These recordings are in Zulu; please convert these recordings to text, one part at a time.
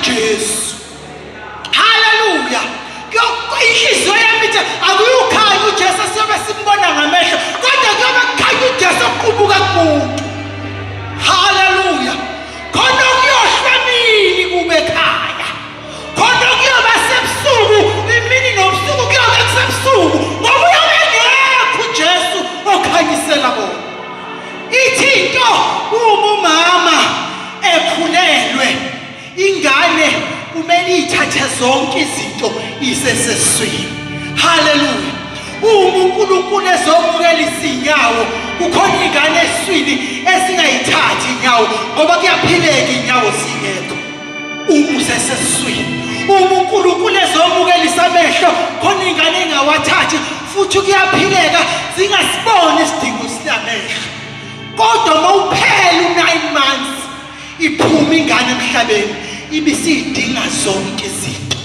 uJesu. Haleluya! Inhliziyo yami ithi akuyukhanya uJesu esiyobe simbona ngamehlo, kodwa kuyobe kukhanya uJesu okuqubuka kumuntu. Haleluya! Khona kuyohlwa emini kube ekhaya, khona kuyoba sebusuku imini nobusuku kuyobe kusebusuku, ngoba uyobe engekho uJesu okhanyisela bona. Ithi into uma umama ekhulelwe ingane kumele ithathe zonke izinto iseseswini. Haleluya! Uma uNkulunkulu ezomukela izinyawo, kukhona ingane eswini esingayithathi inyawo ngoba kuyaphileka inyawo zingekho uma useseswini. Uma uNkulunkulu ezomukelisa amehlo, khona ingane engawathathi futhi kuyaphileka zingasiboni isidingo silamehlo. Kodwa uma uphela u-9 months iphuma ingane emhlabeni ibisiyidinga zonke izinto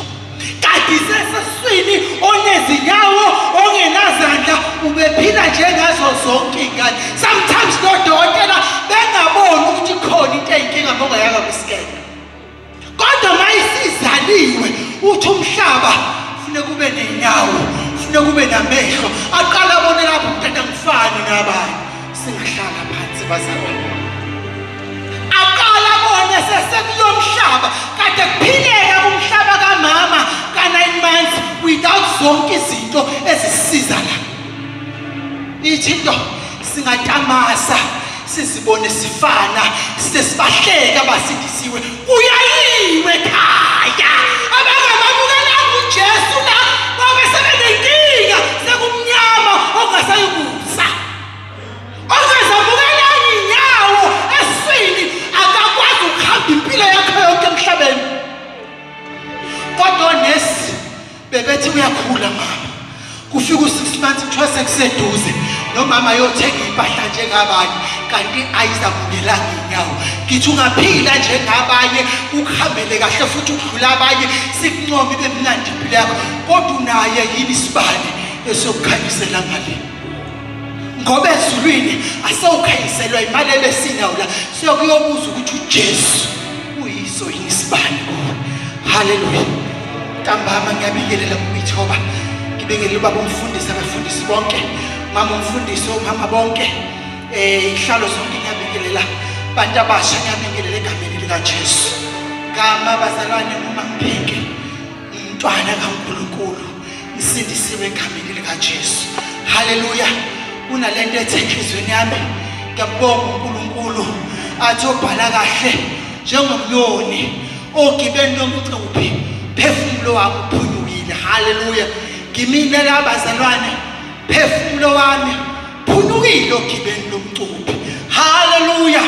kade iseseswini onezinyawo ongenazandla ubephila njengazo zonke iy'ngane. Sometimes nodokotela bengaboni ukuthi khona into eyinkinga mongayanga kwisikele, kodwa uma isizaliwe uthi umhlaba fune kube nenyawo, fune kube namehlo, aqala abone lapho umntana ngifani nabanye. Singahlala phansi bazalwane. Aqala abone sesekulomhlaba kade kuphileka kumhlaba kamama ka-9 months without zonke izinto ezisiza la. Ithi into singatamasa sizibone sifana sesibahleka abasindisiwe, kuyayiwe ekhaya abangamamukelanga uJesu la babe sebenenkinga, sekumnyama okungasayikusa. Ongazamukelanga inyawo eswini akakwazi ukuhamba impilo yakhe yonke emhlabeni. Kodwa onesi bebethi uyakhula mama, kufika u-6 months kuthiwa sekuseduze nomama yothenga impahla njengabanye, kanti ayizamukelanga inyawo. Ngithi ungaphila njengabanye ukuhambele kahle futhi ukudlula abanye, sikuncome ibe mnandi impilo yakho, kodwa unaye yini isibani esiyokukhanyisela ngale? Ngoba ezulwini asewukhanyiselwa imali ebesinawo la, siyokuyobuza ukuthi uJesu uyiso yini isibani kuwe. Haleluya! Ntambama ngiyabingelela ngokuyithoba, ngibingelela ubaba umfundisi, abafundisi bonke, mama umfundisi, omama bonke, ihlalo zonke ngiyabingelela, bantu abasha ngiyabingelela egameni likaJesu. Gama bazalwane, uma ngiphike umntwana kaNkulunkulu, ngisindisiwe egameni likaJesu. Haleluya! Kunalento ethi enhliziyweni yami, ngiyabonga uNkulunkulu athi obhala kahle njengomnyoni ogibeni lomcuphi, phefumulo wami uphunyukile. Haleluya! Ngimile la bazalwane, phefumulo wami phunyukile ogibeni lomcuphi. Haleluya!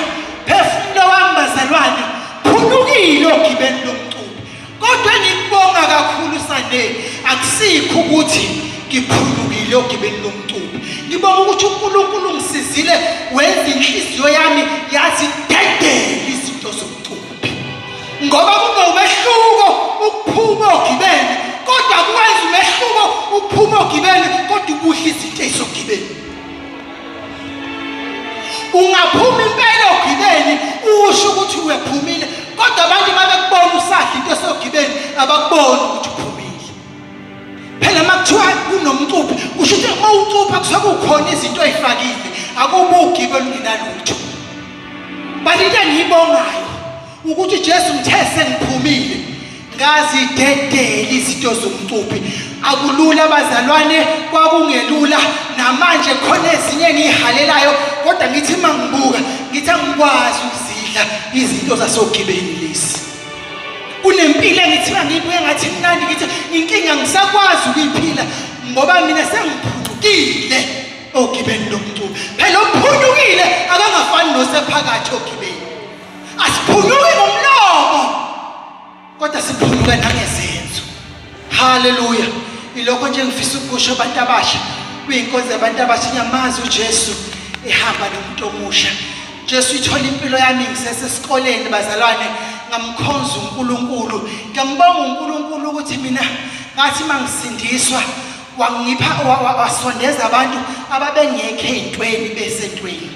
Phefumulo wami bazalwane phunyukile ogibeni lomcuphi. Kodwa engikubonga kakhulu Sunday akusikho ukuthi ngiphulukile ogibeni lomcuphi, ngibonga ukuthi uNkulunkulu ungisizile wenza inhliziyo yami yazi dedela izinto zomcuphi, ngoba kunomehluko ukuphuma ogibeni, kodwa kuwenza umehluko ukuphuma ogibeni kodwa ubuhle izinto ezogibeni. Ungaphuma impela ogibeni usho ukuthi uyephumile, kodwa abantu uma bekubona usadla into esogibeni abakuboni ukuthi uphumile. Phela uma kuthiwa kunomcuphi kusho ukuthi uma ucupha kusuke kukhona izinto oyifakile, akubi ugibe olungenalutho. But into engiyibongayo ukuthi Jesu ngithe sengiphumile ngazidedela izinto zomcuphi. Akulula bazalwane, kwakungelula, namanje khona ezinye engiyihalelayo, kodwa ngithi uma ngibuka ngithi angikwazi ukuzidla izinto zasogibeni lezi. Kunempilo engithiwa ngiyibuke ngathi mnandi, ngithi inkinga ngisakwazi ukuyiphila ngoba mina sengiphucukile ogibeni lomcuphi. Phela ophunyukile akangafani nosephakathi ogibeni. Asiphunyuki ngomlomo kodwa siphunyuka nangezenzo. Haleluya! Ilokho nje ngifisa ukusho abantu abasha kuyinkonzo yabantu abasha. Ngiyamazi uJesu ehamba nomuntu omusha. Jesu ithola impilo yami ngisesesikoleni bazalwane, ngamkhonza uNkulunkulu. Ngiyambonga uNkulunkulu ukuthi mina ngathi mangisindiswa wangipha wasondeza abantu ababengekho ey'ntweni besentweni.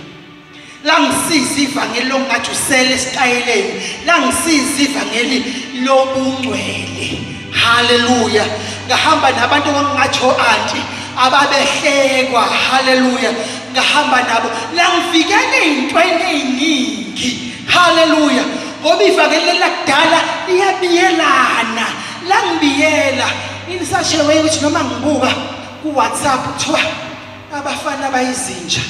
Langisiza ivangeli lokungathi usele esitayeleni, langisiza ivangeli lobungcwele. Haleluya. Ngahamba nabantu okungathi o-anti ababehlekwa. Haleluya. Ngahamba nabo, langivikela ey'ntweni ey'ningi. Haleluya. Ngoba ivangeli lakudala liyabiyelana, langibiyela in such a way ukuthi noma ngibuka ku-WhatsApp kuthiwa abafana bayizinja,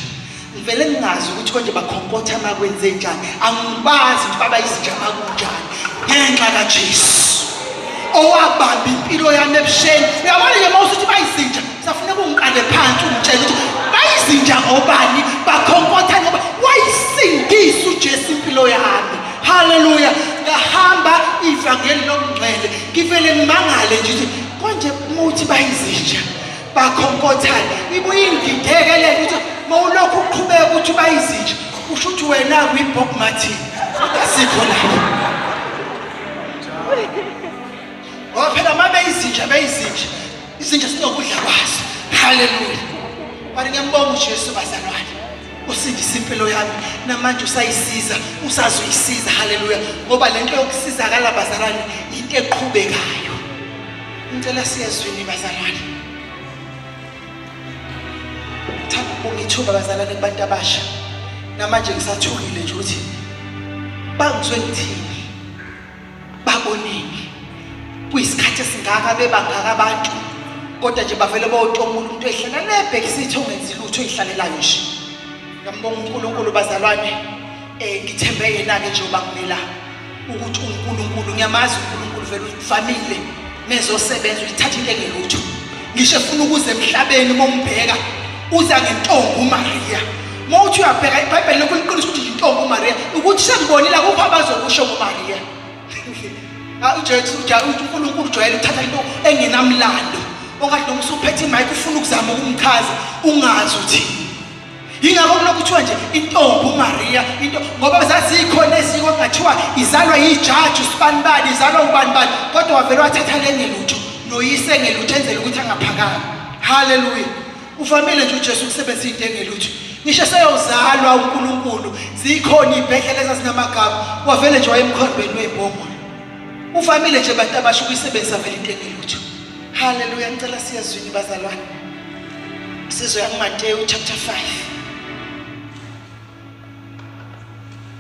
ngivele ngingazi ukuthi konje bakhonkotha makwenze njani, angibazi ukuthi babayizinja makunjani, ngenxa kaJesu owabamba impilo yami ebusheni. Uyabona nje uma usuthi bayizinja, safuneka ungiqale phansi ungitshele ukuthi bayizinja ngobani, bakhonkotha ngoba wayisindisa uJesu impilo yami. Haleluya. Ngahamba ivangeli lobungcwele, ngivele ngimangale nje ukuthi konje uma uthi bayizinja bakhonkothana, ibuye ingidideke le nto ukuthi uma ulokhu uqhubeka ukuthi bayizinja, usho ukuthi wena uyi-Bob Martin, kodwa asikho lapho. Ngoba phela uma beyizinja, beyizinja, izinja sinokudla kwazo. Haleluya. But ngiyambonga uJesu bazalwane, usindisa impilo yami, namanje usayisiza, usazoyisiza. Haleluya. Ngoba lento yokusizakala bazalwane into eqhubekayo. Ngicela siyezwini bazalwane. Ngithanda ukubonga ithuba bazalwane kubantu abasha. Namanje ngisathukile nje ukuthi bangizwe ngithini, baboneni kuyisikhathi esingaka bebangaka abantu, kodwa nje bavele bayotomula umuntu ehlala lebhekisithi ongenzi lutho oyihlalelayo nje. Ngiyambonga uNkulunkulu bazalwane, ngithembe yena-ke njengoba ngimela ukuthi uNkulunkulu, ngiyamazi uNkulunkulu vele uvamile mezosebenza uyithatha into engelutho. Ngisho efuna ukuza emhlabeni, uma umbheka uza ngentombi uMaria. Uma uthi uyabheka iBhayibheli lokhu liqinisa ukuthi intombi uMaria, ukuthi sengibonile akukho abazokusho ngoMaria. uJesu uNkulunkulu ujwayele ukuthatha into engenamlando, ongathi noma usuphethe imic ufuna ukuzama ukumchaza ungazi uthini. Yingakho kulokhu kuthiwa nje intombi uMaria, into ngoba zazikhona ezinye kwakungathiwa izalwa yijaji usibanibani, izalwa ubani bani, kodwa wavele wathatha lengelutho noyise engelutho enzela ukuthi angaphakami. Haleluya. Uvamile nje uJesu ukusebenzisa into engelutho. Ngisho seyozalwa uNkulunkulu, zikhona izibhedlela ezazinamagama, wavele nje wayemkhondweni webhongolo. Uvamile nje bantu abasha ukuyisebenzisa vele into engelutho. Haleluya. Ngicela siyezwini bazalwane. Sizoya kuMateyu chapter 5.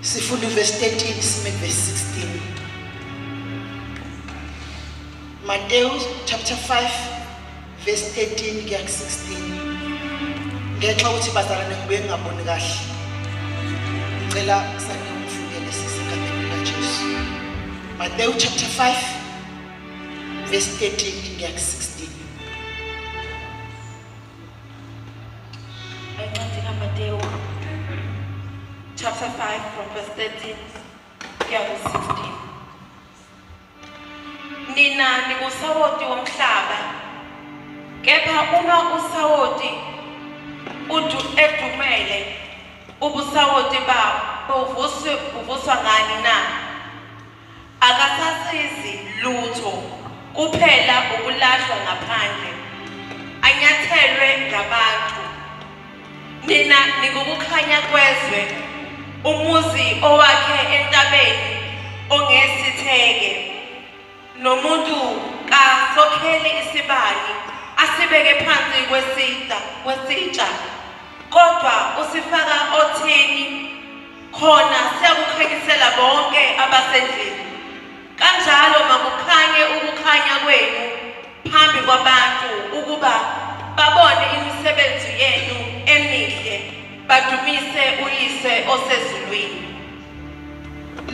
Sifunda uverse 13 sime verse 16. Mateyu chapter 5 verse 13 kuya ku 16. Ngenxa ukuthi bazalwane ngibuye ngingaboni kahle, ngicela sake ungifundele sisi egameni likaJesu. Mateyu chapter 5 verse 13 kuya ku 16. Encwadi kaMateyu chapter 5 from verse 13 kuya ku 16. Nina ningusawoti womhlaba, kepha uma usawoti udu edumele, ubusawoti bawo buvuswa ngani na? Akasasizi lutho, kuphela ukulahlwa ngaphandle, anyathelwe ngabantu. Nina ningukukhanya kwezwe, umuzi owakhe entabeni ongesitheke. Nomuntu kasokheli isibani asibeke phansi kwesita kwesitsha, kodwa usifaka othini, khona siyakukhanyisela bonke abasendlini. Kanjalo makukhanye ukukhanya kwenu phambi kwabantu, ukuba babone imisebenzi yenu emihle, badumise uYise osezulwini.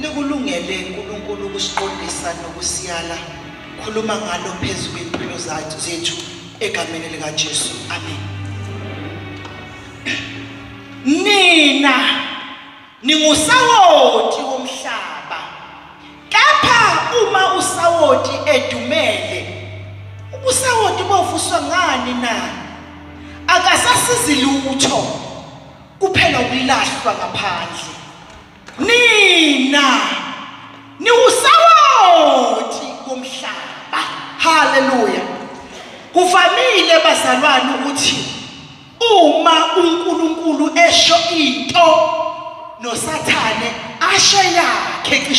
Likulungele uNkulunkulu ukusiqondisa nokusiyala. Khuluma ngalo phezu kwempilo zethu egameni likaJesu. Amen. Nina ningusawoti womhlaba, kepha uma usawoti edumele, ubusawoti bovuswa ngani na? Akasasizi lutho, kuphela ukulahlwa ngaphandle. Nina niwusawoti womhlaba. Haleluya. Kuvamile bazalwane ukuthi uma uNkulunkulu esho into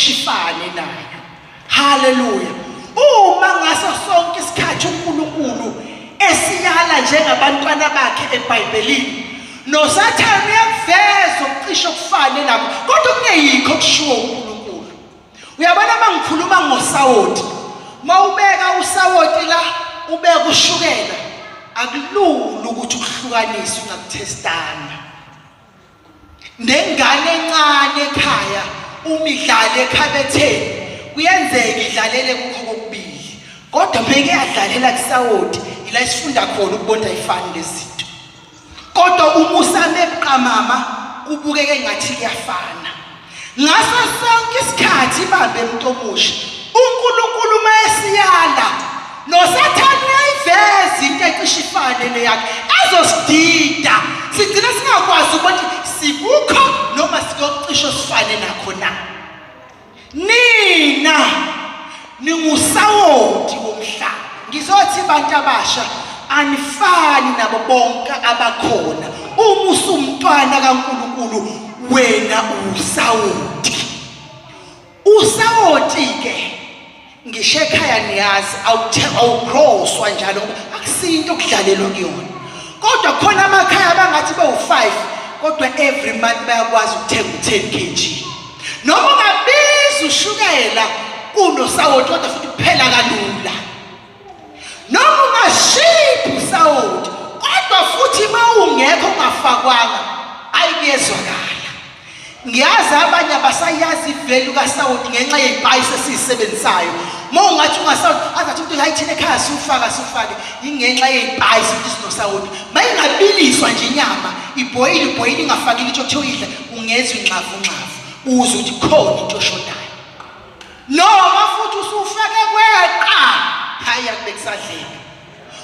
ecishe ifane nayo. Haleluya. Uma ngaso sonke isikhathi uNkulunkulu esiyala njengabantwana bakhe eBhayibhelini, noSathane uyakuveza ukucishe okufane nakho, kodwa kungeyikho okushiwo uNkulunkulu. Uyabona uma ngikhuluma ngosawoti, uma ubeka usawoti la, ubeka ushukela, akulula ukuthi ukuhlukanise ungakuthestanga. Nengane encane ekhaya uma idlala ekhabetheni kuyenzeka idlalele kukho kokubili, kodwa meke yadlalela kusawoti ila isifunda khona ukubona ayifani lezinto. Kodwa uma usame buqamama kubukeke ngathi kuyafana. Ngaso sonke isikhathi ibambe umuntu omusha. uNkulunkulu uma esiyala noSathane uyayiveza into ecishe ifane neyakhe azosidida sigcina singakwazi ukuthi sikukho noma sikocisho sifane nakho na. Nina ningusawoti womhlaba. Ngizothi bantu abasha anifani nabo bonke abakhona. Uma usumntwana kaNkulunkulu wena usawoti. Usawoti ke ngisho ekhaya niyazi awugroswa njalo ngoba akusinto okudlalelwa kuyona. Kodwa khona amakhaya abangathi bewu-5 kodwa every month bayakwazi ukuthenga u-10 kg. Noma ungabiza ushukela kunosawoti kodwa futhi kuphela kalula. Noma ungashiphi usawoti kodwa futhi uma ungekho ungafakwanga ayi kuyezwakala. Ngiyazi abanye abasayazi ivalue kasawoti ngenxa yey'payisi esiyisebenzisayo. Uma ungathi ungasawoti azathi umuntu hayi thina ekhaya siwufaka siwufake ingenxa yey'payisi ukuthi sinosawoti. Uma ingabiliswa nje inyama ibhoyile ibhoyile ingafakile into okuthiwa uyidla ungezwa inxavunxavu uzwe ukuthi khona into oshodayo. Noma futhi usufake kweqa hayi akube kusadleka.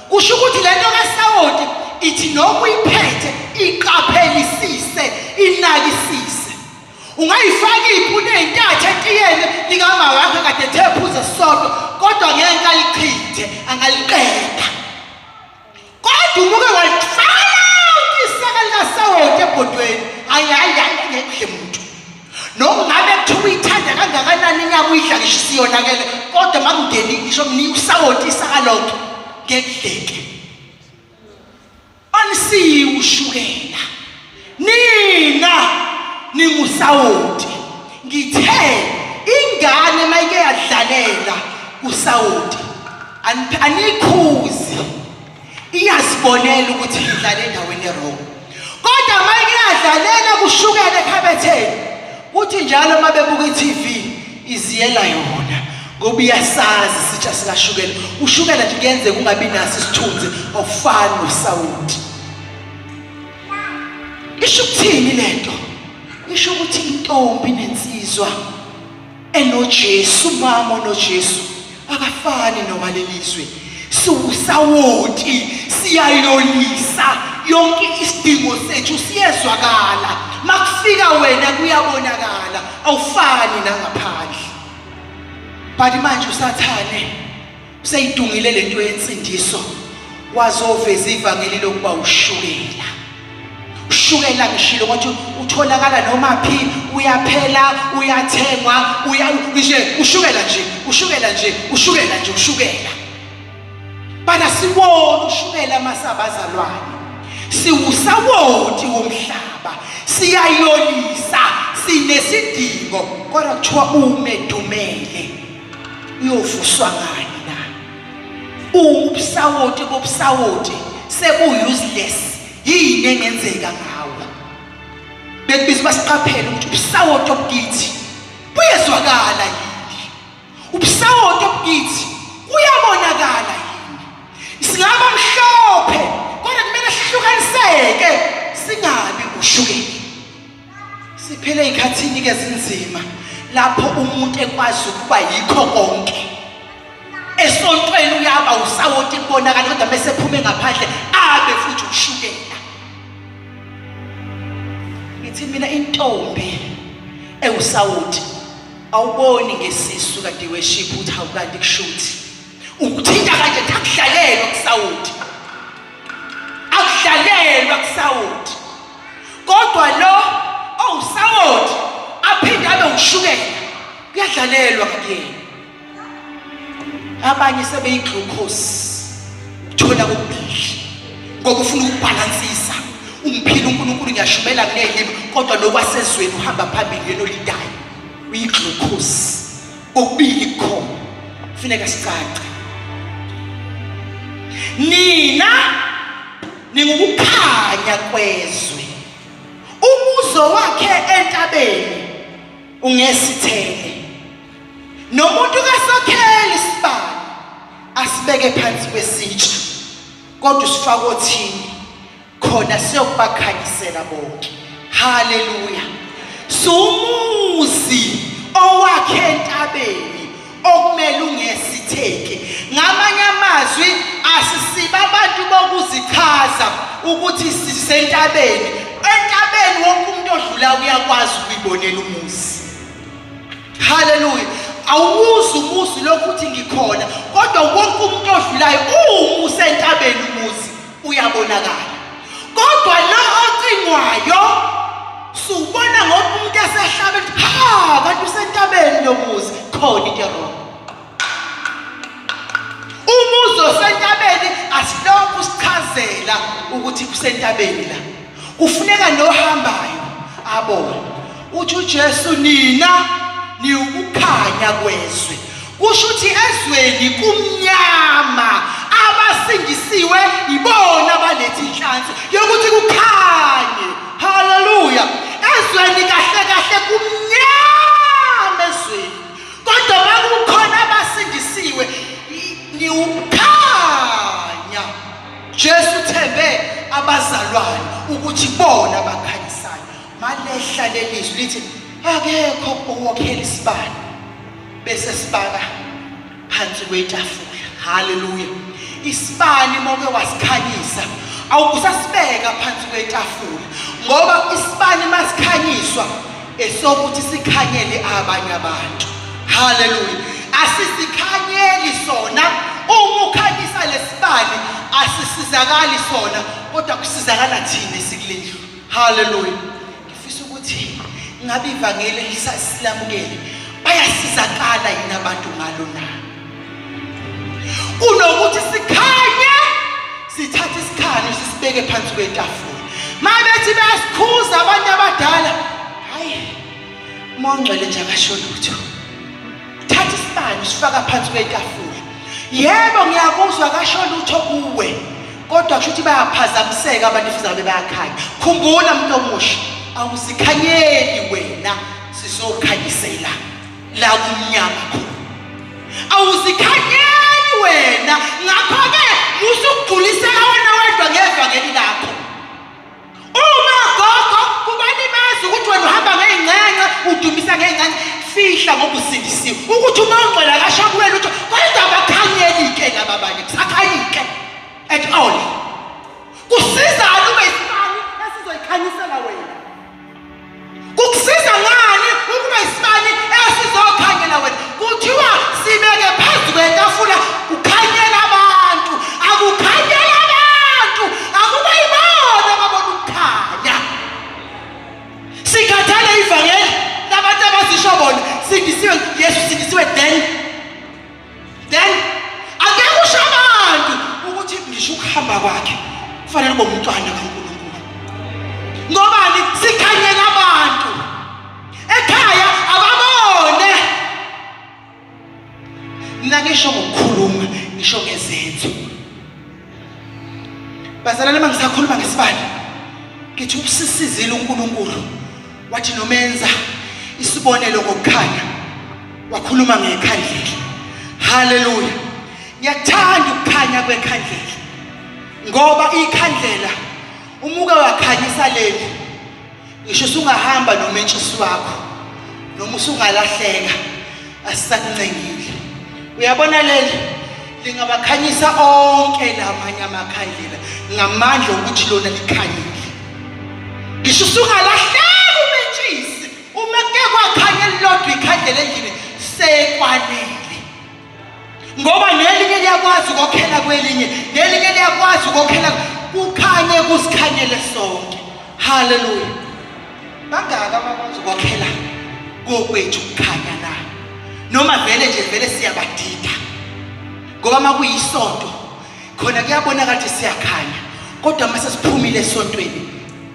Kusho ukuthi lento kasawoti ithi noma uyiphethe iqaphelisise inakisise. Ungayifaka iy'puni ey'ntathu etiyeni likama wakho kade ethe phuze sodwa kodwa ngeke alichithe angaliqeda. Kodwa umuke walifaka lonke isaka likasawoti ebhodweni hayi hayi hayi ngeke muntu. Noma ngabe kuthiwa uyithanda kangakanani inyama uyidla ngisho isiyonakele kodwa makungeni ngisho mnika usawoti isaka lonke ngekudleke. Anisiyi ushukela. Nina ningusawoti. Ngithe ingane mayike yadlalela usawoti anikhuzi iyazibonela ukuthi idlala endaweni erong. Kodwa mayike yadlalela kushukela ekhabetheni kuthi njalo uma bebuka i-TV iziyela yona ngoba iyasazi isitsha sikashukela. Ushukela nje kuyenzeka ungabi naso isithunzi awufani nosawoti. Isho ukuthini lento? Isho ukuthi intombi nensizwa enoJesu, umama onoJesu akafani nowalelizwe. Siwusawoti, siyayolisa yonke isidingo sethu siyezwakala. Makufika wena kuyabonakala, awufani nangaphandle. But manje uSathane useyidungile lento yensindiso wazoveza ivangeli lokuba ushukela. Ushukela ngishilo ukuthi utholakala noma phi, uyaphela, uyathengwa, uya nje ushukela nje, ushukela nje, ushukela nje, ushukela. Bana siwona ushukela masabazalwane. Siwusawoti womhlaba, siyayolisa, sinesidingo kodwa kuthiwa umedumele uyovuswa ngani na? Ubusawoti bobusawoti sebu useless, yini engenzeka ngawo? Bekubiza basiqaphele ukuthi ubusawoti obukithi buyezwakala yini? Ubusawoti obukithi kuyabonakala yini? Singaba mhlophe kodwa kumele sihlukaniseke singabi ushukela. Siphile ezikhathini ke zinzima lapho umuntu ekwazi ukuba yikho konke. Esontweni uyaba usawoti kubonakala kodwa bese ephume ngaphandle abe futhi ushukela. Ngithi mina intombi ewusawoti awuboni ngesisu kade weshiphu ukuthi awukanti kushuthi. Ukuthinta kanje akudlalelwa kusawoti. Akudlalelwa kusawoti. Kodwa lo owusawoti aphinde abe ushukela. Kuyadlalelwa ngakuyena. Abanye sebeyiglucose ukuthola kokubili ngoba ufuna ukubhalansisa ungiphila uNkulunkulu ngiyashumela kunezilimi kodwa nokwasezweni uhamba phambili yena olidayo uyiglucose kokubili kukhona kufuneka sicace nina ningukukhanya kwezwe umuzo wakhe entabeni ungesithele nomuntu kasokhela isibani asibeke phansi kwesitsha kodwa usifaka othini khona siyokubakhanyisela bonke. Haleluya! Sumuzi owakhe entabeni okumele ungesitheke. Ngamanye amazwi asisiba abantu bokuzichaza ukuthi sisentabeni. Entabeni wonke umuntu odlula uyakwazi ukuyibonela umuzi. Haleluya. Awuzi umuzi lokhu uthi ngikhona, kodwa wonke umuntu odlulayo uwumusa entabeni umuzi. Uyabonakala. Kodwa lo ocingwayo siwubona ngoba umuntu esehlaba ethi ha kanti usentabeni lo muzi khona into wrong. Umuzi osentabeni asilokhu sichazela ukuthi kusentabeni la. Kufuneka nohambayo abone. Uthi uJesu nina niwukukhanya kwezwe. Kusho ukuthi ezweni kumnyama abasindisiwe ibona abaletha inhlansi yokuthi kukhanye. Haleluya! Ezweni kahle kahle kumnyama ezweni. Kodwa makukhona abasindisiwe niwukukhanya. Jesu uthembe abazalwane ukuthi bona bakhanyisayo. Malehla lelizwi lithi akekho owokhela isibani bese sibaka phansi kwetafula. Haleluya. Isibani moke wasikhanyisa awusasibeka phansi kwetafula ngoba isibani masikhanyiswa esokuthi sikhanyele abanye abantu. Haleluya. Asisikhanyeli sona uma ukhanyisa lesibani asisizakali sona kodwa kusizakala thina esikulendlu. Haleluya. Ngifisa ukuthi ngabe ivangeli silamukele bayasizakala yini abantu ngalo na? Kunokuthi sikhanye sithathe isikhanyo sisibeke phansi kwetafula. Mabethi bayasikhuza abantu abadala, hayi mongcwele nje akasho lutho. Thatha isibani usifaka phansi kwetafula. Yebo ngiyakuzwa kasho lutho kuwe. Kodwa kusho ukuthi bayaphazamiseka abantu futhi ngabe bayakhanya. Khumbula muntu omusha, awuzikhanyeli wena, sizokhanyisela la kumnyama khona. Awuzikhanyeli wena, ngakho-ke musa ukugculiseka wena wedwa ngevangeli lakho. Uma gogo kubalimaza ukuthi wena uhamba ngey'nxenxe udumisa ngey'nxenxe fihla ngoba usindisiwe ukuthi uma ungcwele akasho kuwena ukuthi kodwa abakhanyeli-ke laba abanye kusakhanyike at all kusizani ube isibani esizoyikhanyisela wena Kukusiza ngani ukuba isibani esizokhanyela wena? Kuthiwa sibeke phezu kwetafula kukhanyela abantu. Akukhanyela abantu, akube yibona ababona ukukhanya. Sikhathele ivangeli labantu abazisho bona sindisiwe Yesu sindisiwe then angeke usho abantu ukuthi ngisho ukuhamba kwakhe kufanele ube umntwana kaNkulunkulu ngobani sikhanyela abantu ekhaya ababone mina ngisho ngokukhuluma ngisho ngezenzo bazalwane uma ngisakhuluma ngesibani ngithi usisizile uNkulunkulu wathi nomenza isibonelo ngokukhanya wakhuluma ngekhandlela haleluya ngiyakuthanda ukukhanya kwekhandlela ngoba ikhandlela umuke wakhanyisa leli ngisho usungahamba nomentshisi wakho noma usungalahleka asisakuncengile uyabona leli lingabakhanyisa onke lamanye amakhandlela ngamandla okuthi lona likhanyile ngisho usungalahleka umentshisi uma kuke kwakhanya elilodwa ikhandlela endlini sekwanele ngoba nelinye liyakwazi ukokhela kwelinye nelinye liyakwazi ukokhela kukhanye kusikhanyele sonke haleluya bangaka abakwazi ukokhela kokwethu kukhanya na. Noma vele nje vele siyabadida. Ngoba uma kuyisonto khona kuyabonakala ukuthi siyakhanya, kodwa uma sesiphumile esontweni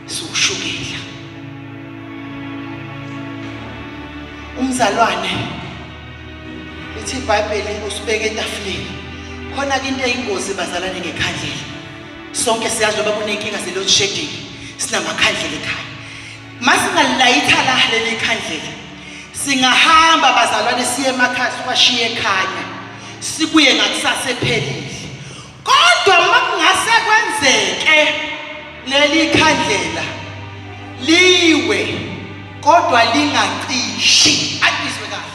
siwushukela. Umzalwane lithi iBhayibheli usibeke etafuleni. Khona ke into eyingozi bazalwane ngekhandlela. Sonke siyazi noma kunenkinga ze-load shedding, sinamakhandlela ekhaya. Masingalilayitha la leli khandlela, singahamba bazalwane siye emakhaya siwashiye ekhanya, sibuye ngakusasa ephelile. Kodwa uma kungase kwenzeke leli khandlela liwe kodwa lingacishi, akizwe kahle,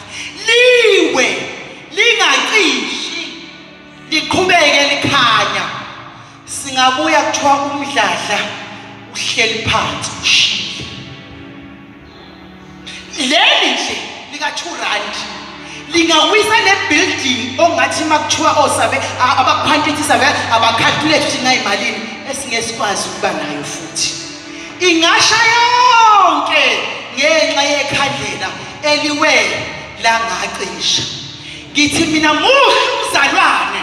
liwe lingacishi, liqhubeke likhanya, singabuya kuthiwa umdladla uhleli phansi ushile. Leli nje lika 2 rand lingawisa le building ongathi makuthiwa osabe abakuphantithisa vele abacalculate ukuthi ngayimalini esingeke sikwazi ukuba nayo futhi ingasha yonke ngenxa yekhandlela eliwe langacisha. Ngithi mina muhle umzalwane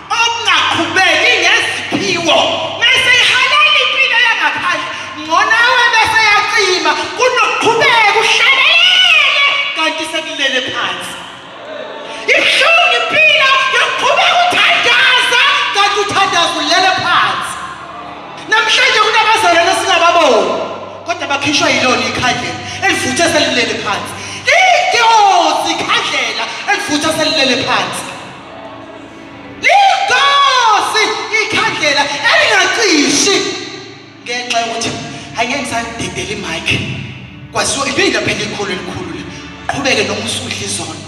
okungaqhubeki ngeziphiwo mese ihalela impilo yangaphandle, ngcono awe bese yacima kunokuqhubeka uhlalelele kanti sekulele phansi. Ibuhlungu impilo yokuqhubeka uthandaza kanti uthandaza ulele phansi. Namhlanje kunabazalwane esingababoni kodwa bakhishwa yilona ikhandlela elivuthe selilele phansi. Liyingozi ikhandlela elivuthe selilele phansi. Liyingozi ikhandlela elingacishi ngenxa yokuthi angeke ngisadedela imic. Kwaziwa impilo phela ikhulu elikhulu le. Qhubeke noma usudla izono.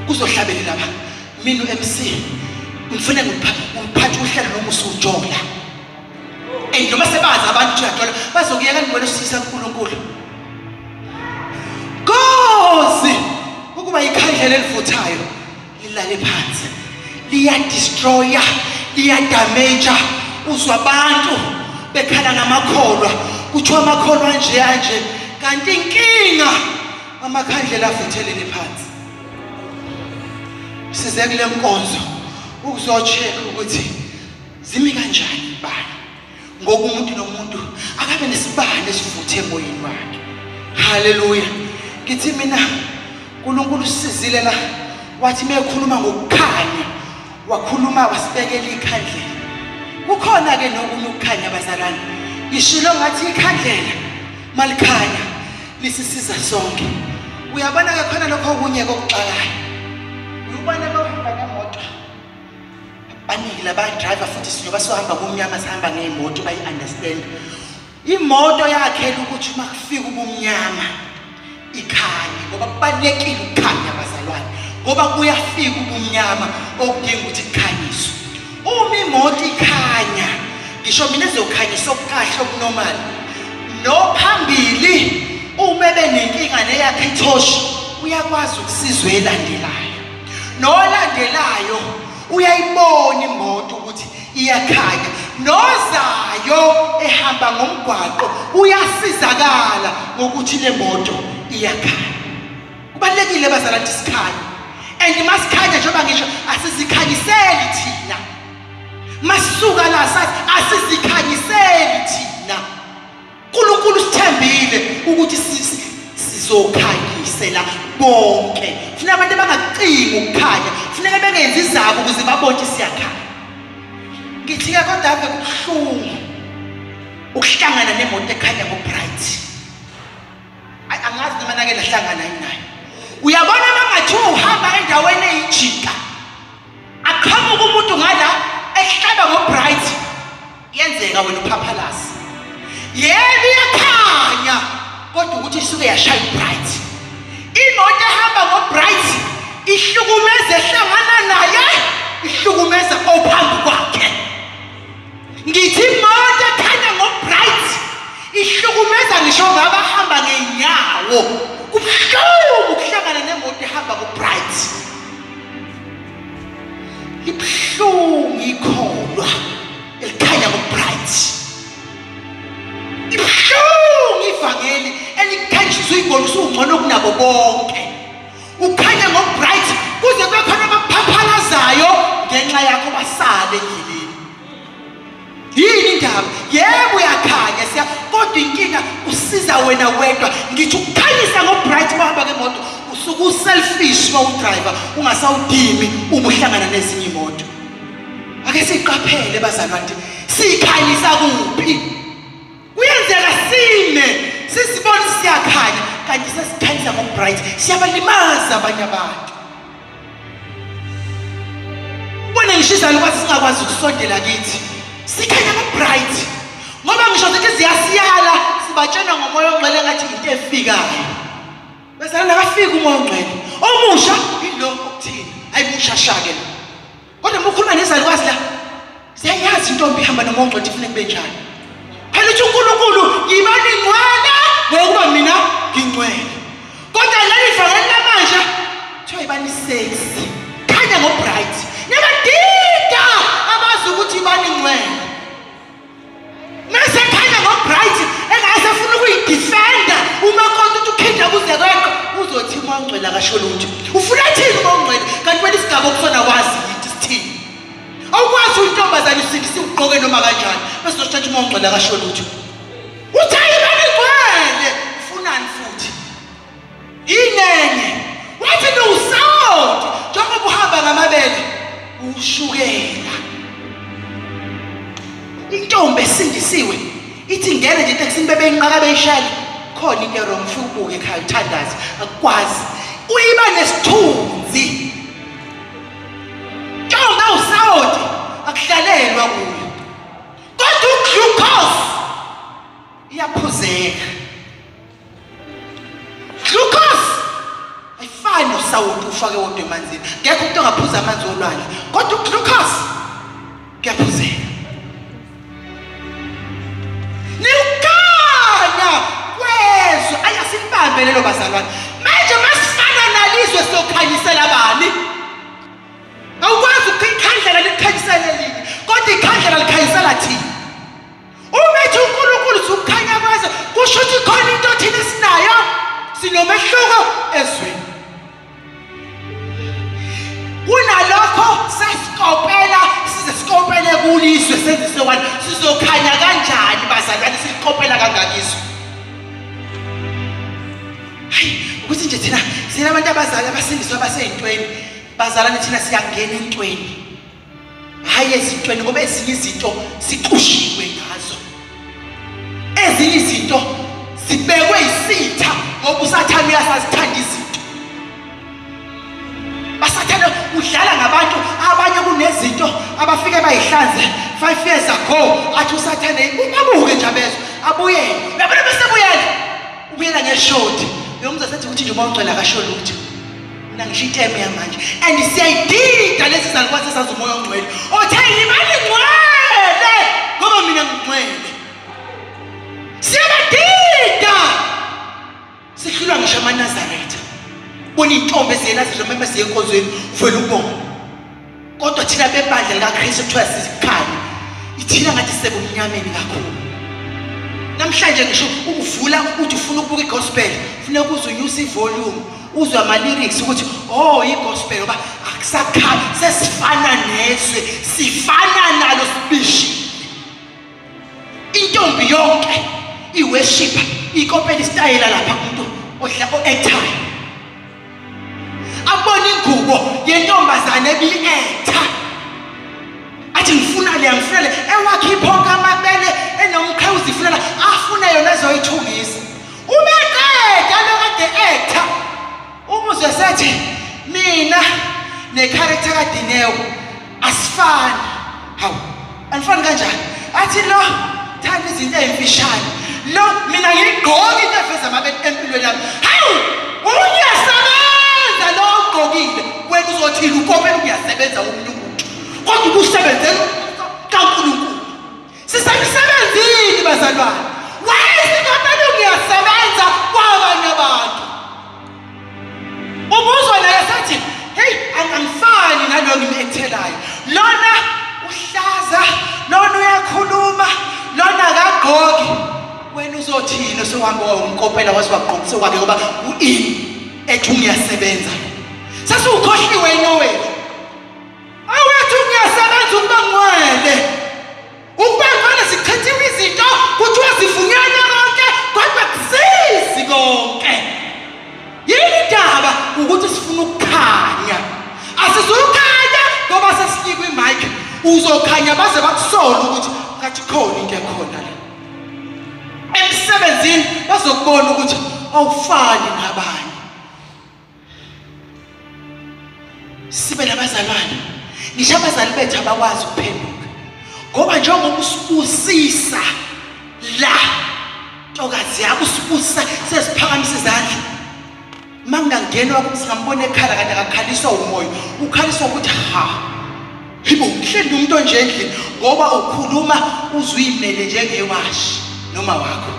Kuzohlabelela ba mina uMC ngifuna ngiphathe uhlelo noma usujola. And noma sebazi abantu ukuthi uyajola bazokuyeka ngibona usisa kuNkulunkulu. Kozi ukuba ikhandlela elivuthayo lilale phansi liyadestroya, liyadamage. Uzwa abantu bekhala ngamakholwa, kuthiwa amakholwa anje anje, kanti inkinga amakhandlela avuthelele phansi. Size kule nkonzo ukuzocheck ukuthi zimi kanjani ibala, ngoba umuntu nomuntu akabe nesibane esivuthe emoyeni wakhe. Haleluya. Ngithi mina uNkulunkulu usizile la, wathi mekhuluma ngokukhanya wakhuluma wasibekela ikhandlela. Kukhona ke nokunye ukukhanya bazalwane, ngishilo ngathi ikhandlela malikhanya lisisiza sonke. Uyabona ke khona lokho okunye kokuxakayo, uyubona bawuhamba ngemoto baningi laba driver futhi siyoba sohamba kumnyama, sihamba ngey'moto bayi-understand imoto yakhela ukuthi uma kufika ubumnyama ikhanye, ngoba kubalulekile ukukhanya bazalwane, ngoba kuyafika ubumnyama okudinga ukuthi kukhanyiswe. Uma imoto ikhanya, ngisho mina ezokhanyisa okukahle okunormal, nophambili uma ebenenkinga neyakhe ithoshi uyakwazi ukusizwa elandelayo, nolandelayo uyayibona imoto ukuthi iyakhanya, nozayo ehamba ngomgwaqo uyasizakala ngokuthi le moto iyakhanya. Kubalulekile bazalwane ukuthi sikhanye, and masikhanya njengoba ngisho asizikhanyiseli thina, masisuka la sathi asizikhanyiseli thina. uNkulunkulu usithembile ukuthi sizokhanyisela bonke. Funa abantu abangakucingi ukukhanya, funeka bengenzi izabo ukuze babone ukuthi siyakhanya. Ngithi-ke kodwa ave kubuhlungu ukuhlangana nemoto ekhanya ngo-bright. Ayi, angazi noma nake nahlangana yini nayo. Uyabona uma kungathiwa uhamba endaweni eyijika, aqhamuke umuntu ngala ehlaba ngo-bright, kuyenzeka wena uphaphalazi. Yebo iyakhanya, kodwa ukuthi isuke yashaya u-bright. Imoto ehamba ngo-bright ihlukumeza ehlangana naye, ihlukumeza ophambi kwakhe. Ngithi imoto ekhanya ngo-bright ihlukumeza ngisho ngabahamba ngenyawo. Kubuhlungu ukuhlangana nemoto ehamba ngo-bright. Libuhlungu ikholwa elikhanya ngo-bright. Ibuhlungu ivangeli elikhanyiswa uyibona usungcono kunabo bonke. Yebo uyakhanya siya, kodwa inkinga usiza wena wedwa. Ngithi ukukhanyisa ngo-bright uma uhamba ngemoto usuke u-selfish uma udriver, ungasawudimi uma uhlangana nezinye imoto. Ake siqaphele bazalwane, sikhanyisa kuphi? Kuyenzeka sime sisibone siyakhanya kanti sesikhanyisa ngobright, siyabalimaza abanye abantu. Ubone ngisho izalukwazi singakwazi ukusondela kithi, sikhanya ngobright, ngoba ngisho zithi ziyasiyala sibatshena ngomoya ongcwele ngathi into efikayo. Bazalwane, akafiki umoya ongcwele omusha yilo okuthini, ayimusha shake lo. Kodwa uma ukhuluma nezalukwazi la, siyayazi intombi ihamba nomoya ongcwele ifune kube njani. Phela uthi uNkulunkulu, yibani ngcwele ngokuba mina ngingcwele. Kodwa leli vangeli lamanje kuthiwa yibani sexy, khanya ngobright, niyabadida abazi ukuthi ibani ngcwele. Mase khanya ngobright engase afuna ukuyidefenda umakoti uthi ukhinda kuze kweqe, uzothi umoya ongcwele akasho lutho. Ufuna thini umoya ongcwele kanti wena isigaba okusona wazi yinto isithini? Awukwazi uyintombazane usindise ugqoke noma kanjani bese uzothatha umoya ongcwele akasho lutho. Uthi ayibani ngcwele, ufunani futhi? Inenye wathi niwusawoti njengoba uhamba ngamabele ushukela. Intombi esindisiwe ithi ingena nje etekisini bebeyinqaka beyishayela, khona into erong, ufike ubuke ekhaya uthandaze, akukwazi uyiba nesithunzi. Ntombi awusawoti akuhlalelwa kuyo, kodwa uglucose iyaphuzeka. Glucose ayifani nosawoti ufake wodwa emanzini, ngekho umuntu ongaphuza amanzi olwandle, kodwa uglucose kuyaphuzeka. Niwukhanya kwezwe, ayi asilibambe lelo bazalwane. Manje masifana nalizwe siyokhanyisela bani? Awukwazi ikhandlela likhanyisele linye, kodwa ikhandlela likhanyisela thina. Uma ethi uNkulunkulu usukhanya kwezwe, kusho ukuthi khona into thina esinayo, sinomehluko ezweni. Kunalokho sesikopela, size sikopele kulizwe, senzise wani, sizokhanya kanjani bazalwane silikopela kangaka izwe? Hayi ukuthi nje thina sinabantu abazali abasindiswa abaseyintweni, bazalwane thina siyangena entweni, hhayi ezintweni, ngoba ezinye izinto sixushiwe ngazo, ezinye izinto zibekwe isitha, ngoba uSathane uyasazithanda izinto. Basathane udlala ngabantu abanye, kunezinto abafike bayihlanze 5 years ago, athi uSathane ubabuke nje abezwe abuyele, uyabona bese buyela ubuyela ngeshodi uyomuzwa sethi ukuthi nje uma ungcwele akasho lutho. Mina ngisho itemu yamanje and siyayidida lezi zalukwazi ezazi umoya ongcwele othe yibani ngcwele ngoba mina ngingcwele. Siyabadida, sihlulwa ngisho amaNazaretha. Bona iy'ntombi eziyenazaretha uma siye enkonzweni uvele ubone, kodwa thina bebandla likaKristu kuthiwa sizikhanya, ithina ngathi sebumnyameni kakhulu. Namhlanje ngisho ukuvula uthi ufuna ukubuka igospel, funeka uze unyuse ivolume uzwe ama-lyrics ukuthi oh igospel, ngoba akusakhali, sesifana nezwe, sifana nalo sibishile. Intombi yonke iworship ikopela isitayela lapha kumuntu odla o-actayo, abone ingubo yentombazane ebi-acta athi ngifuna le, ngifuna le, ewakhipha onke amabele enomqhewu, uzifunela afune yona ezoyithungisa. Ubeqeda lo kade acta, umuzwe sethi mina necharacter kaDineo asifani. Hawu, anifani kanjani? Athi lo thanda izinto ezimfishane, lo mina ngiyigqoka into eveza amabele empilweni yami. Hawu, uyasebenza lo ugqokile, wena uzothini? Ukopela uyasebenza omunye umuntu, kodwa ubusebenzela kaNkulunkulu. Sisemsebenzini bazalwane, wayesikopela ngiyasebenza kwabanye abantu. Umuzwa naye sethi hey, angifani nalo ngimethelayo, lona uhlaza, lona uyakhuluma, lona akagqoki. Wena uzothini usewahamba wawumkopela waze wagqokisa kwakhe ngoba u-in ethi ngiyasebenza? Sesiwukhohliwe inowethu awethu ngiyasebenza ukuba ngcwele, ukuba ngcwele sichithiwe izinto. Uzokhanya baze bakusole ukuthi ngathi khona into ekhona la. Emsebenzini bazokubona ukuthi awufani nabanye. Sibe nabazalwane, ngisho abazali bethu abakwazi ukuphenduka, ngoba njengoba usibusisa la ntokazi yakho, usibusisa sesiphakamisa izandla, uma ngingangenwa singambona ekhala kanti akakhaliswa umoya, ukhaliswa ukuthi ha hibo ngihleli nomuntu onje endlini, ngoba ukhuluma uzuyimele njengewashi noma wakho.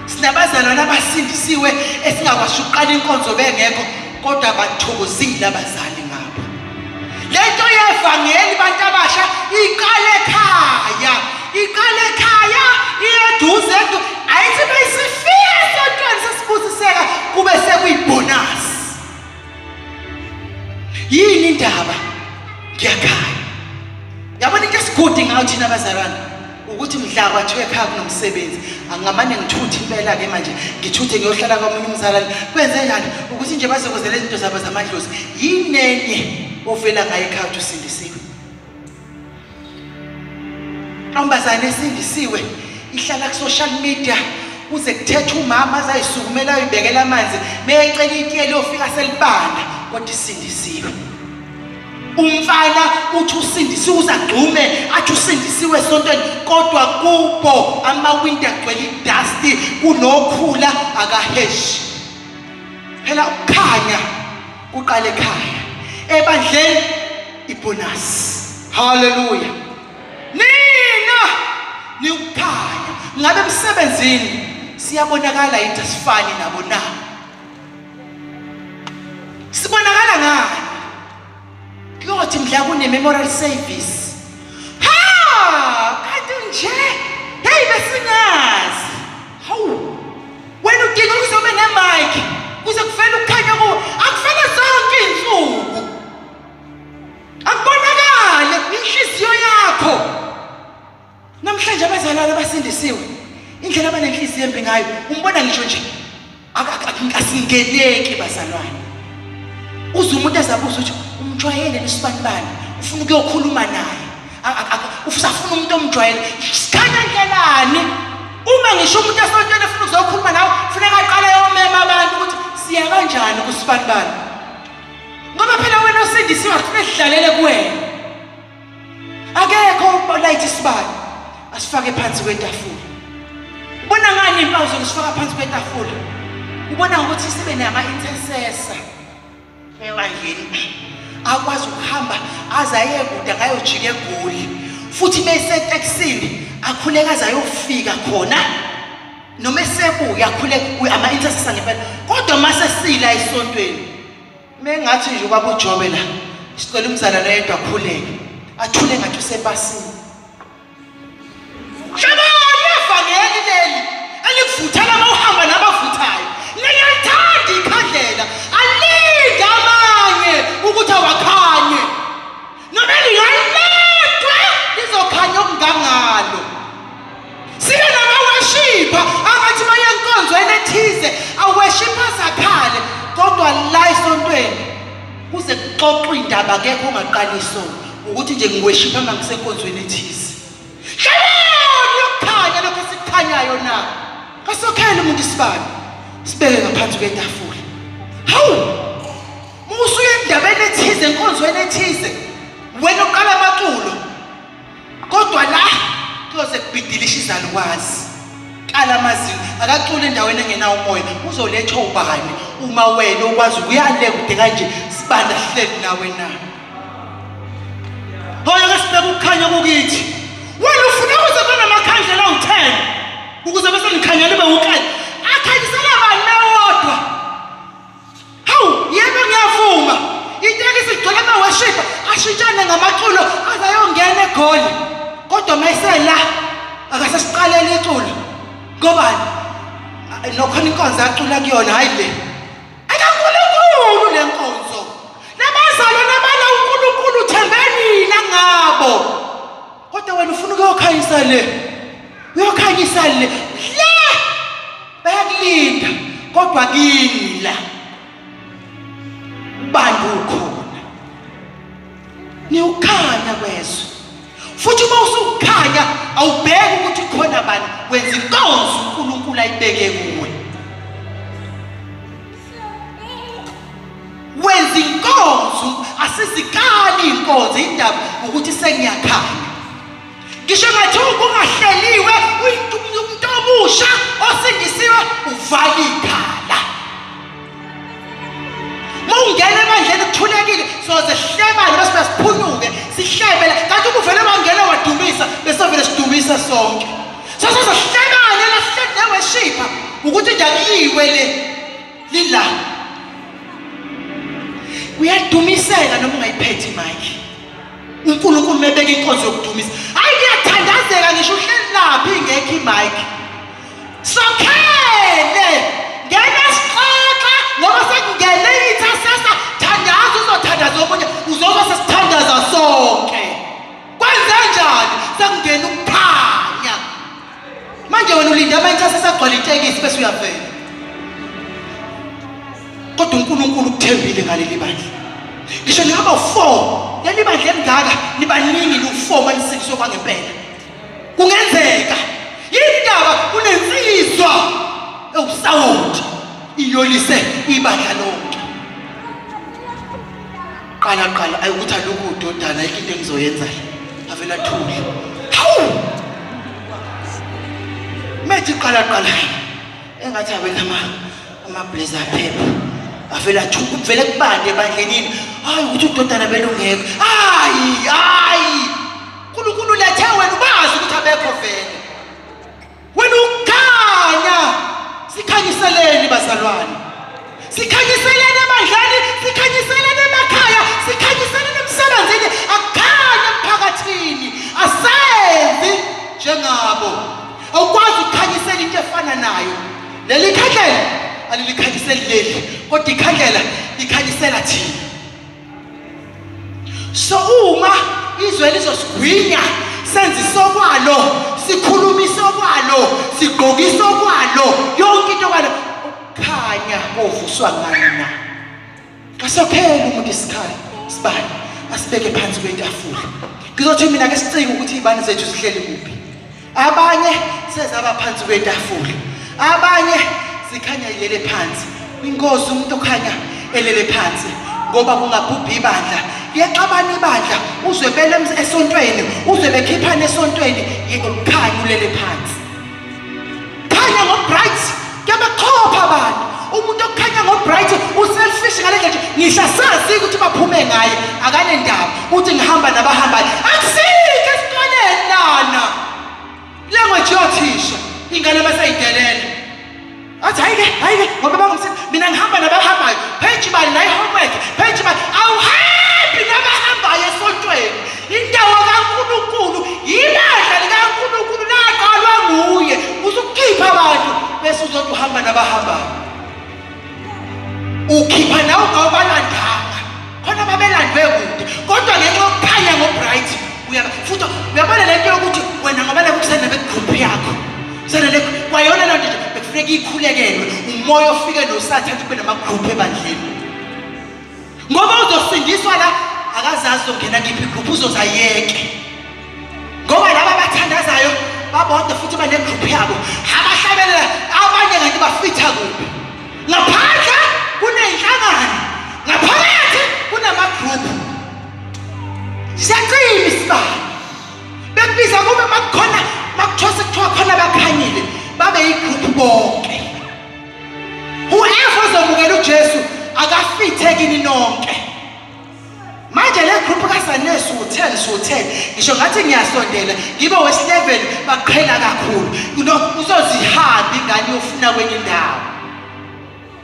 Sinabazalwane abasindisiwe esingakwazi ukuqala inkonzo bengekho, kodwa bathokozile abazali ngabo. Lento yevangeli bantu abasha iqale ekhaya, iqale ekhaya, iyeduze ayithi bayisifika esontweni sesibusiseka kube sekuyibonus. Yini indaba? Ngiyakhaya. Yabona into esigudi ngayo thina abazalwane ukuthi mhla kwathiwa ekhaya kunomsebenzi angamane ngithuthe impela ke manje ngithuthe ngiyohlala komunye umzalwane. Kwenze njani ukuthi nje bazokwenzela izinto zabo zamadlozi? Yini enye ovela ngayo ekhaya ukuthi usindisiwe? Ntombazane esindisiwe ihlala ku-social media kuze kuthethe umama azayisukumela ayoyibekela amanzi meyecela itiye liyofika selibanda, kodwa isindisiwe. Umfana uthi usindisiwe, uzagxume athi usindisiwe esontweni, kodwa kubo amawindi agcwele idasti, kunokhula, akaheshi. Phela ukukhanya kuqala ekhaya, ebandleni ibonus. Haleluya! Nina niwukukhanya. Ngabe emsebenzini siyabonakala yini asifani nabo na? Sibonakala ngani? Kuyothi mhla kune-memorial service, ha kanti nje heyi besingazi. Hawu, wena udinga ukuzobe ne-mic kuze kuvele ukukhanya kuwo. Akuvele zonke iy'nsuku, akubonakale inhliziyo yakho. Namhlanje abazalwane abasindisiwe indlela abanenhliziyo embi ngayo, umbona ngisho nje asingeneki bazalwane. Uze umuntu azabuza ukuthi umjwayele nesibanibani, ufuna ukuyokhuluma naye, usafuna umuntu omjwayele. Sikhanya ndlelani uma ngisho umuntu esontweni efuna ukuzokhuluma nawe, funeka aqale yomema abantu ukuthi siya kanjani kusibanibani, ngoba phela wena osindisiwe akufuneka sidlalele kuwena. Akekho olayithi isibani asifake phansi kwetafula. Ubona ngani impawu zokusifaka phansi kwetafula? Ubona ngokuthi sibe nama-intercessor ebandleni akwazi ukuhamba aze aye kude akayojika eGoli, futhi mesetekisini akhuleka aze ayofika khona, noma esebuya akhuleka, ama-intercessor ngempela. Kodwa uma sesila esontweni, mengathi nje ubaba uJobe la, sicela umzalwane oyedwa akhuleke, athule ngathi usepasini. Hlabani evangeli leli elikuvuthela uma uhamba nabavuthayo, liyalithanda ikhandlela, alinde amanye ukuthi awakhanye, noma lingaledwa lizokhanya okungangalo. Sibe namaweshipha angathi maye enkonzweni ethize aweshipha azakhale, kodwa la esontweni kuze kuxoxwe indaba akekho ongaqala isonto ukuthi nje ngiweshipha uma ngisenkonzweni ethize. Hlalani yokukhanya lokho esikukhanyayo na? Kasokhele umuntu isibani sibeke ngaphansi kwetafula. Hawu, musuye endabeni ethize, enkonzweni ethize, wena uqala amaculo, kodwa la kuyoze kubhidilisha izalukwazi. Kala amazinyo akacula endaweni engenawo umoya, uzolethwa ubani uma wena ukwazi ukuyale kude kanje sibanda sihleli nawe na? Hoya ke sibheke ukukhanya kukithi. Wena ufuna ukuze kube namakhandlela awu-10 ukuze bese nikhanyela ube uklele. Akhanyisela bani bewodwa? Hawu, yebo ngiyavuma. Itekisi igcwele amaweshipha ashintshane ngamaculo aze ayongena eGoli. Kodwa mayisela akasesiqalele iculo. Ngobani? Nokhona inkonzo acula kuyona hayi le. EkaNkulunkulu le nkonzo. Nabazalwane bala uNkulunkulu thembe nina ngabo. Kodwa wena ufuna ukuyokhanyisa le. Uyokhanyisa le. Le bayakulinda kodwa kini la. Bantu ukhona. Niwukhanya kwezwe. Futhi uma usukhanya awubheki ukuthi khona bani, wenza inkonzo uNkulunkulu ayibeke kuwe. Wenza inkonzo, asizikali inkonzo, indaba ukuthi sengiyakhanya. Ngisho ngathiwa kungahleliwe, umuntu omusha osindisiwe uvala ikhala. Uma ungena ebandleni kuthulekile, soze sihlebane bese siphunyuke sihlebele. Kanti uma uvele wangena wadumisa, bese vele sidumisa sonke. Soze sihlebane la sihleli neweshipha ukuthi nje akuyiwe le lila. Kuyadumiseka noma ungayiphethe imike. uNkulunkulu mebeka inkonzo yokudumisa, hayi kuyathandazeka ngisho uhleli laphi ingekho imic. Sokhele ngena sixoxa ngoba sekungene intercessor, thandaza, uzothandaza omunye, uzoba sesithandaza sonke. Kwenze njani? Sekungena ukukhanya. Manje wena ulinde ama-intercessor agcwale itekisi bese uyavela. Kodwa uNkulunkulu ukuthembile ngaleli bandla. Ngisho ningaba u-4, leli bandla elingaka nibaningi lu-4 manisindiswe kwangempela. Kungenzeka yini indaba kunensizwa ewusawoti iyolise ibandla lonke. Qala qala ayi ukuthi alukho udodana, ayikho into engizoyenza la. Avela athule. Hawu! Methi qala qala engathi abekho ama-blazer aphepha. Avela athuka kuvele kubande ebandlenini. Hayi ukuthi udodana belungekho. Hayi hayi. uNkulunkulu lethe wena ubazi ukuthi abekho vele. Wena ukukhanya. Sikhanyiseleni bazalwane. Sikhanyiseleni ebandleni, sikhanyiseleni emakhaya, sikhanyiseleni emsebenzini, akukhanye emphakathini. Asenzi njengabo. Awukwazi ukukhanyisela into efana nayo. Leli khandlela alilikhanyiseli leli, kodwa ikhandlela likhanyisela thina. So uma izwe lizosigwinya senze isokwalo, sikhuluma isokwalo, sigqoka isokwalo, yonke into kwalo, ukukhanya kovuswa ngani na? Kasokhele umuntu isikhali sibani asibeke phansi kwetafula. Ngizothi mina ke sicinga ukuthi izibani zethu zihleli kuphi. Abanye sezaba phansi kwetafula, abanye zikhanya ilele phansi. Inkosi umuntu okhanya elele phansi, ngoba kungabhubha ibandla, liyaxabana ibandla, uzwe bele esontweni, uzwe bekhiphana esontweni, ukukhanya ulele phansi. Khanya ngo-bright, kuyabachopha abantu. Umuntu okhanya ngo-bright uselfish ngale ndlela nje, ngisho asazi ukuthi baphume ngaye, akanendaba, uthi ngihamba nabahambayo. Akusikho esikoleni lana. Language yothisha, ingane baseyidelela. Athi hayi-ke, hayi-ke, ngoba bangumsizi, mina ngihamba nabahambayo. Page bani la i-homework, page bani. Awuhambi nabahambayo esontweni. Indawo kaNkulunkulu, ibandla likaNkulunkulu laqalwa nguye. Usukhipha abantu bese uzothi uhamba nabahambayo. Ukhipha nawe ungawubalandanga. Khona babelandwe kude, kodwa ngenxa yokukhanya ngo-bright uyaba futhi uyabona le nto yokuthi wena ngoba nakho kusenebegroup yakho kusenele kwayona loo nto nje bekufuneka ikhulekelwe umoya ofike nosathane kube namagroup ebandleni, ngoba uzosindiswa la akazazi uzongena kiphi igroup, uzozayeke ngoba laba abathandazayo babodwa futhi banegroup yabo, abahlabelela abanye kanti bafitha kuphi ngaphandle kuney'nhlangano, ngaphakathi kunamagroup. Siyacima isibani bekubiza kube makukhona makuthiwa sekuthiwa khona abakhanyile babe yigroup bonke. Whoever ozomukela uJesu akafithe kini nonke. Manje le group kaSanesu u10 su10 ngisho ngathi ngiyasondela ngibe wesi-11 baqhela kakhulu. No, uzozihamba ingane yofuna kwenye indawo.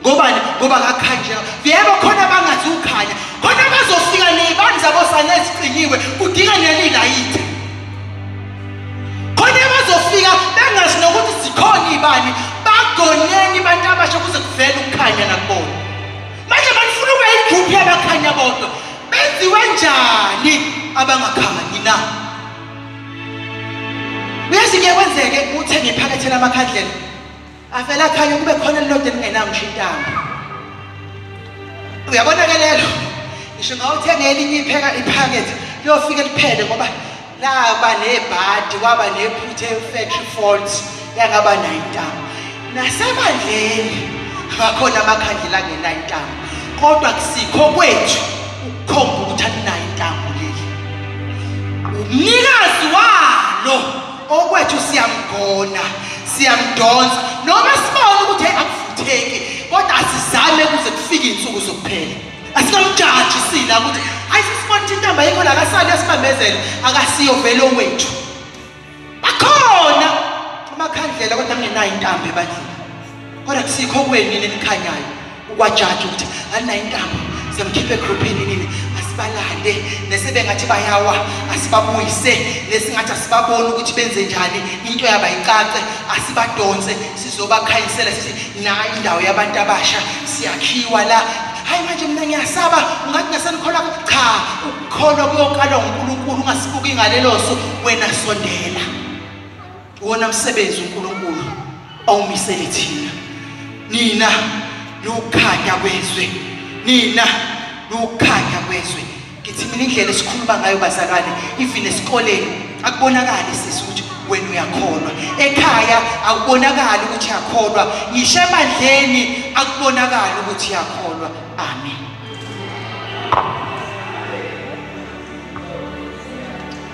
Ngobani? Ngoba kakhanje. Yebo khona bangazi ukhanya. Khona bazofika nezibani zabo sane ezicinyiwe kudinga nelilayitha. Khona bazofika bengazi nokuthi zikhona izibani, bagoneni abantu abasha kuze kuvele ukukhanya nakubona. Manje banifuna ube igroup yabakhanya bodwa. Benziwe njani abangakhanyi na? Uyazi kuye kwenzeke uthenge iphakethe lamakhandlela. Avele akhanye kube khona elilodwa elingenayo ngisho intambo. Uyabona ke lelo? Ngisho ngawuthenga elinye ipheka iphakethe. Liyofike liphele ngoba laba nebhadi, kwaba nephutha e-factory fault, yangaba nayo intambo. Nasebandleni bakhona amakhandlela angenayo intambo, kodwa kusikho kwethu ukukhomba ukuthi alinayo intambo leli. Umnikazi walo okwethu siyamgona, siyamdonsa, noma sibone ukuthi hey akufutheki, kodwa asizame kuze kufike iy'nsuku zokuphela. Asikamjaji sila ukuthi hayi sisibona ukuthi intambo ayikho la, akasali asibambezele, akasiyo vele owethu. Bakhona amakhandlela kodwa angenayo intambo ebandleni, kodwa kusikho kwenu nini enikhanyayo ukwajaji ukuthi alinayo intambo, siyamkhipha egruphini nini, asibalande nesebengathi bayawa asibabuyise, nesingathi asibaboni ukuthi benze njani into yaba icace, asibadonse sizobakhanyisela sithi nayi indawo yabantu abasha siyakhiwa la. Hayi manje mina ngiyasaba ungathi nasenikholwa. Cha, ukukholwa kuyokalwa nguNkulunkulu, ungasibuki ngalelo so, wena sondela. Wona msebenzi uNkulunkulu awumisele thina. Nina lukhanya kwezwe, nina lukhanya kwezwe. Ngithi mina indlela esikhuluma ngayo bazalwane, even esikoleni akubonakali sisi ukuthi wena uyakholwa, ekhaya akubonakali ukuthi uyakholwa, ngisho ebandleni akubonakali ukuthi uyakholwa. Amen.